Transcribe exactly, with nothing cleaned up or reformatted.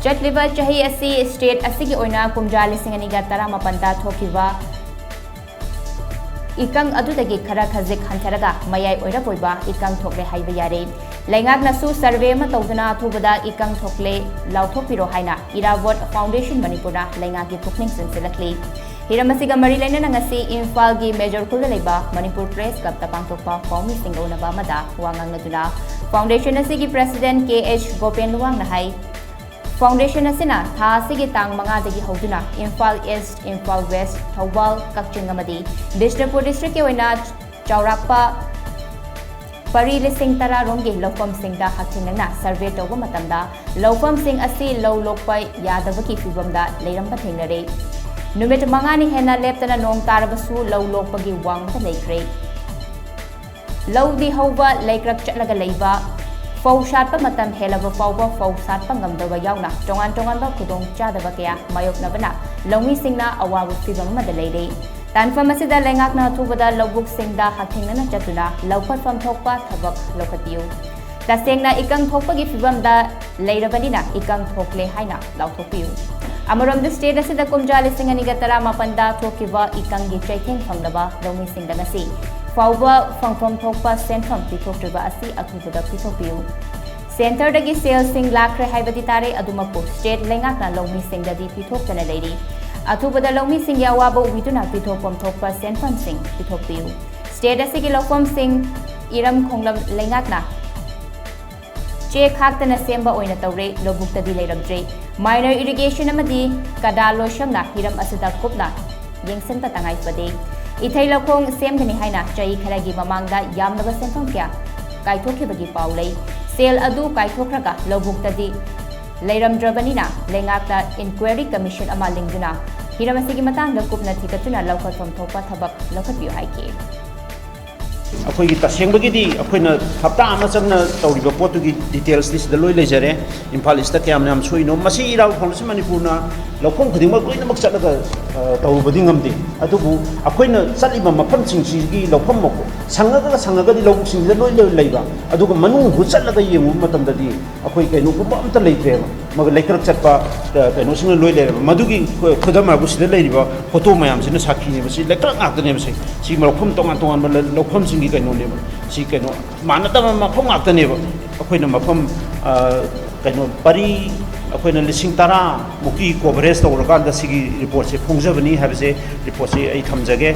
ꯆꯠꯂꯤꯕ ꯆꯍꯤ ꯑꯁꯤ ꯁ꯭ꯇꯦꯠ ꯑꯁꯤꯒꯤ ꯑꯣꯏꯅ ꯀꯨꯝꯖꯥ ꯂꯤꯁꯤꯡ ꯑꯅꯤꯒ ꯇꯔꯥꯃꯥꯄꯟꯗ ꯊꯣꯛꯈꯤꯕ ꯏꯀꯪ ꯑꯗꯨꯗꯒꯤ ꯈꯔ ꯈꯖꯤꯛ ꯍꯟꯊꯔꯒ ꯃꯌꯥꯏ ꯑꯣꯏꯔꯞ ꯑꯣꯏꯕ ꯏꯀꯪ ꯊꯣꯛꯂꯦ ꯍꯥꯏꯕ ꯌꯥꯔꯦ꯫ ꯂꯩꯉꯥꯛꯅꯁꯨ ꯁꯔꯚꯦ ꯑꯃ ꯇꯧꯗꯨꯅ ꯑꯊꯨꯕꯗ ꯏꯀꯪ ꯊꯣꯛꯂꯦ ꯂꯥꯎꯊꯣꯛꯄꯤꯔꯣ ꯍꯥꯏꯅ ꯏꯔꯥꯕꯣꯠ ꯐꯥꯎꯟꯗꯦꯁꯟ ꯃꯅꯤꯄꯨꯔꯅ ꯂꯩꯉꯥꯛꯀꯤ ꯄꯨꯛꯅꯤꯡ ꯆꯤꯡꯁꯤꯜꯂꯛꯂꯤ꯫ ꯍꯤꯔꯝ ꯑꯁꯤꯒ ꯃꯔꯤ ꯂꯩꯅꯅ ꯉꯁꯤ ꯏꯝꯐꯥꯜꯒꯤ ꯃꯦꯖꯣꯔ ꯈꯨꯜꯗ ꯂꯩꯕ ꯃꯅꯤꯄꯨꯔ ꯄ꯭ꯔꯦꯁ ꯀ꯭ꯂꯕꯇ ꯄꯥꯡꯊꯣꯛꯄ ꯄꯥꯎꯃꯤꯁꯤꯡꯒ ꯎꯅꯕ ꯑꯃꯗ ꯋꯥ ꯉꯥꯡꯅꯗꯨꯅ ꯐꯥꯎꯟꯗꯦꯁꯟ ꯑꯁꯤꯒꯤ ꯄ꯭ꯔꯦꯁꯤꯗꯦꯟꯠ ꯀꯦ ꯑꯩꯆ ꯒꯣꯄꯦꯟ ꯂꯨꯋꯥꯡꯅ ꯍꯥꯏ, ꯐꯥꯎꯟꯗꯦꯁꯟ ꯑꯁꯤꯅ ꯊꯥ ꯑꯁꯤꯒꯤ ꯇꯥꯡ ꯃꯉꯥꯗꯒꯤ ꯍꯧꯗꯨꯅ ꯏꯝꯐꯥꯜ ꯏꯁ꯭ꯠ, ꯏꯝꯐꯥꯜ ꯋꯦꯁ꯭ꯠ, ꯊꯧꯕꯥꯜ, ꯀꯛꯆꯤꯡ ꯑꯃꯗꯤ ꯕꯤꯁꯅꯨꯄꯨꯔ ꯗꯤꯁꯇ꯭ꯔꯤꯛꯀꯤ ꯑꯣꯏꯅ ꯆꯥꯎꯔꯥꯛꯄ ꯄꯔꯤ ꯂꯤꯁꯤꯡ ꯇꯔꯥ ꯔꯣꯝꯒꯤ ꯂꯧꯐꯝꯁꯤꯡꯗ ꯍꯛꯊꯦꯡꯅꯅ ꯁꯔꯚꯦ ꯇꯧꯕ ꯃꯇꯝꯗ ꯂꯧꯐꯝꯁꯤꯡ ꯑꯁꯤ ꯂꯧ ꯂꯣꯛꯄ ꯌꯥꯗꯕꯒꯤ ꯐꯤꯚꯝꯗ ꯂꯩꯔꯝꯕ ꯊꯦꯡꯅꯔꯦ꯫ ꯅꯨꯃꯤꯠ ꯃꯉꯥꯅꯤ ꯍꯦꯟꯅ ꯂꯦꯞꯇꯅ ꯅꯣꯡ ꯇꯥꯔꯕꯁꯨ ꯂꯧ ꯂꯣꯛꯄꯒꯤ ꯋꯥꯡꯃꯗ ꯂꯩꯈ꯭ꯔꯦ꯫ ꯂꯧꯗꯤ ꯍꯧꯕ ꯂꯩꯀ꯭ꯔꯛ ꯆꯠꯂꯒ ꯂꯩꯕ, ꯐꯧ ꯁꯥꯠꯄ ꯃꯇꯝ ꯍꯦꯜꯂꯕ ꯐꯥꯎꯕ ꯐꯧ ꯁꯥꯠꯄ ꯉꯝꯗꯕ ꯌꯥꯎꯅ ꯇꯣꯉꯥꯟ ꯇꯣꯉꯥꯟꯕ ꯈꯨꯗꯣꯡꯆꯥꯗꯕ ꯀꯌꯥ ꯃꯥꯌꯣꯛꯅꯕꯅ ꯂꯧꯃꯤꯁꯤꯡꯅ ꯑꯋꯥꯕ ꯐꯤꯚꯝ ꯑꯃꯗ ꯂꯩꯔꯦ꯫ ꯇꯥꯟꯐꯝ ꯑꯁꯤꯗ ꯂꯩꯉꯥꯛꯅ ꯑꯊꯨꯕꯗ ꯂꯧꯕꯨꯛꯁꯤꯡꯗ ꯍꯛꯊꯦꯡꯅꯅ ꯆꯠꯇꯨꯅ ꯂꯧꯐꯝ ꯊꯣꯛꯄ ꯊꯕꯛ ꯂꯧꯈꯠꯄꯤꯌꯨ꯫ ꯇꯁꯦꯡꯅ ꯏꯀꯪ ꯊꯣꯛꯄꯒꯤ ꯐꯤꯚꯝꯗ ꯂꯩꯔꯕꯅꯤꯅ ꯏꯀꯪ ꯊꯣꯛꯂꯦ ꯍꯥꯏꯅ ꯂꯥꯎꯊꯣꯛꯄꯤꯌꯨ꯫ ꯑꯃꯔꯣꯝꯗ ꯁ꯭ꯇꯦꯠ ꯑꯁꯤꯗ ꯀꯨꯝꯖꯥ ꯂꯤꯁꯤꯡ ꯑꯅꯤꯒ ꯇꯔꯥꯃꯥꯄꯟꯗ ꯊꯣꯛꯈꯤꯕ ꯏꯀꯪꯒꯤ ꯆꯩꯊꯦꯡ ꯐꯪꯂꯕ ꯂꯧꯃꯤꯁꯤꯡꯗ ꯉꯁꯤ ꯐꯥꯎꯕ ꯐꯪꯐꯝ ꯊꯣꯛꯄ ꯁꯦꯟꯐꯝ ꯄꯤꯊꯣꯛꯇ꯭ꯔꯤꯕ ꯑꯁꯤ ꯑꯊꯨꯕꯗ ꯄꯤꯊꯣꯛꯄꯤꯌꯨ꯫ ꯁꯦꯟꯇꯔꯗꯒꯤ ꯁꯦꯜꯁꯤꯡ ꯂꯥꯛꯈ꯭ꯔꯦ ꯍꯥꯏꯕꯗꯤ ꯇꯥꯔꯦ, ꯑꯗꯨꯃꯛꯄꯨ ꯁ꯭ꯇꯦꯠ ꯂꯩꯉꯥꯛꯅ ꯂꯧꯃꯤꯁꯤꯡꯗꯗꯤ ꯄꯤꯊꯣꯛꯇꯅ ꯂꯩꯔꯤ꯫ ꯑꯊꯨꯕꯗ ꯂꯧꯃꯤꯁꯤꯡꯒꯤ ꯑꯋꯥꯕ ꯎꯕꯤꯗꯨꯅ ꯄꯤꯊꯣꯛꯐꯝ ꯊꯣꯛꯄ ꯁꯦꯟꯐꯝꯁꯤꯡ ꯄꯤꯊꯣꯛꯄꯤꯌꯨ꯫ ꯁ꯭ꯇꯦꯠ ꯑꯁꯤꯒꯤ ꯂꯧꯐꯝꯁꯤꯡ ꯏꯔꯝ ꯈꯣꯡꯂꯝ ꯂꯩꯉꯥꯛꯅ ꯆꯦ ꯈꯥꯛꯇꯅ ꯁꯦꯝꯕ ꯑꯣꯏꯅ ꯇꯧꯔꯦ, ꯂꯧꯕꯨꯛꯇꯗꯤ ꯂꯩꯔꯝꯗ꯭ꯔꯦ꯫ ꯃꯥꯏꯅꯔ ꯏꯔꯤꯒꯦꯁꯟ ꯑꯃꯗꯤ ꯀꯗꯥ ꯂꯣꯏꯁꯪꯅ ꯍꯤꯔꯝ ꯑꯁꯤꯗ ꯀꯨꯞꯅ ꯌꯦꯡꯁꯤꯟꯕ ꯇꯉꯥꯏ ꯐꯗꯦ꯫ ꯏꯊꯩ ꯂꯧꯈꯣꯡ ꯁꯦꯝꯒꯅꯤ ꯍꯥꯏꯅ ꯆꯍꯤ ꯈꯔꯒꯤ ꯃꯃꯥꯡꯗ ꯌꯥꯝꯂꯕ ꯁꯦꯟꯐꯝ ꯀꯌꯥ ꯀꯥꯏꯊꯣꯛꯈꯤꯕꯒꯤ ꯄꯥꯎ ꯂꯩ꯫ ꯁꯦꯜ ꯑꯗꯨ ꯀꯥꯏꯊꯣꯛꯈ꯭ꯔꯒ ꯂꯧꯕꯨꯛꯇꯗꯤ ꯂꯩꯔꯝꯗ꯭ꯔꯕꯅꯤꯅ ꯂꯩꯉꯥꯛꯇ ꯏꯟꯀ꯭ꯋꯥꯏꯔꯤ ꯀꯃꯤꯁꯟ ꯑꯃ ꯂꯤꯡꯗꯨꯅ ꯍꯤꯔꯝ ꯑꯁꯤꯒꯤ ꯃꯇꯥꯡꯗ ꯀꯨꯞꯅ ꯊꯤꯒꯠꯇꯨꯅ ꯂꯧꯈꯠꯐꯝ ꯊꯣꯛꯄ ꯊꯕꯛ ꯂꯧꯈꯠꯄꯤꯌꯨ ꯍꯥꯏꯈꯤ꯫ ꯑꯩꯈꯣꯏꯒꯤ ꯇꯁꯦꯡꯕꯒꯤꯗꯤ ꯑꯩꯈꯣꯏꯅ ꯍꯞꯇꯥ ꯑꯃ ꯆꯪꯅ ꯇꯧꯔꯤꯕ ꯄꯣꯠꯇꯨꯒꯤ ꯗꯤꯇꯦꯜꯁꯇꯤ ꯁꯤꯗ ꯂꯣꯏ ꯂꯩꯖꯔꯦ꯫ ꯏꯝꯐꯥꯜ ꯏꯁꯇ ꯀꯌꯥꯝ ꯌꯥꯝ ꯁꯣꯛꯏꯅꯣ, ꯃꯁꯤ ꯏꯔꯥꯕꯣꯠ ꯐꯥꯎꯟꯗꯦꯁꯟ ꯃꯅꯤꯄꯨꯔꯅ ꯂꯧꯐꯝ ꯈꯨꯗꯤꯡꯃꯛ ꯂꯣꯏꯅꯃꯛ ꯆꯠꯂꯒ, ꯑ, ꯇꯧꯔꯨꯕꯗꯤ ꯉꯝꯗꯦ꯫ ꯑꯗꯨꯕꯨ ꯑꯩꯈꯣꯏꯅ ꯆꯠꯂꯤꯕ ꯃꯐꯝꯁꯤꯡꯁꯤꯒꯤ ꯂꯧꯐꯝ ꯃꯈꯣ-, ꯁꯪꯉꯒ ꯁꯪꯉꯒꯗꯤ ꯂꯧꯕꯨꯛꯁꯤꯡꯁꯤꯗ ꯂꯣꯏ ꯂꯣꯏ ꯂꯩꯕ, ꯑꯗꯨꯒ ꯃꯅꯨꯡꯕꯨ ꯆꯠꯂꯒ ꯌꯦꯡꯉꯨꯕ ꯃꯇꯝꯗꯗꯤ ꯑꯩꯈꯣꯏ ꯀꯩꯅꯣꯒꯨꯝꯕ ꯑꯝꯇ ꯂꯩꯇ꯭ꯔꯦꯕ꯫ ꯂꯩꯀ꯭ꯔꯛ ꯆꯠꯄ, ꯑ, ꯀꯩꯅꯣꯁꯤꯡꯅ ꯂꯣꯏ ꯂꯩꯔꯕ꯫ ꯃꯗꯨꯒꯤ ꯈꯨ-, ꯈꯨꯗꯝ ꯍꯥꯏꯕꯨ ꯁꯤꯗ ꯂꯩꯔꯤꯕ ꯐꯣꯇꯣ ꯃꯌꯥꯝꯁꯤꯅ ꯁꯥꯈꯤꯅꯦꯕ꯫ ꯁꯤ ꯂꯩꯀ꯭ꯔꯛ ꯉꯥꯛꯇꯅꯦꯕ꯫ ꯁꯤ, ꯁꯤ ꯂꯧꯐꯝ ꯇꯣꯉꯥꯟ ꯇꯣꯉꯥꯟꯕ ꯂ-, ꯂꯧꯐꯝꯁꯤꯡꯒꯤ ꯀꯩꯅꯣꯅꯦꯕ꯫ ꯁꯤ ꯀꯩꯅꯣ ꯃꯥꯟꯅꯗꯕ ꯃꯐꯝ ꯉꯥꯛꯇꯅꯦꯕ꯫ ꯑꯩꯈꯣꯏꯅ ꯃꯐꯝ, ꯑ, ꯀꯩꯅꯣ ꯄꯔꯤ ꯑꯩꯈꯣꯏꯅ ꯂꯤꯁꯤꯡ ꯇꯔꯥ ꯃꯨꯛꯀꯤ coverage ꯇꯧꯔꯀꯥꯟꯗ ꯁꯤꯒꯤ reportꯁꯦ ꯐꯣꯡꯖꯕꯅꯤ ꯍꯥꯏꯕꯁꯦ, reportꯁꯦ ꯑꯩ ꯊꯝꯖꯒꯦ꯫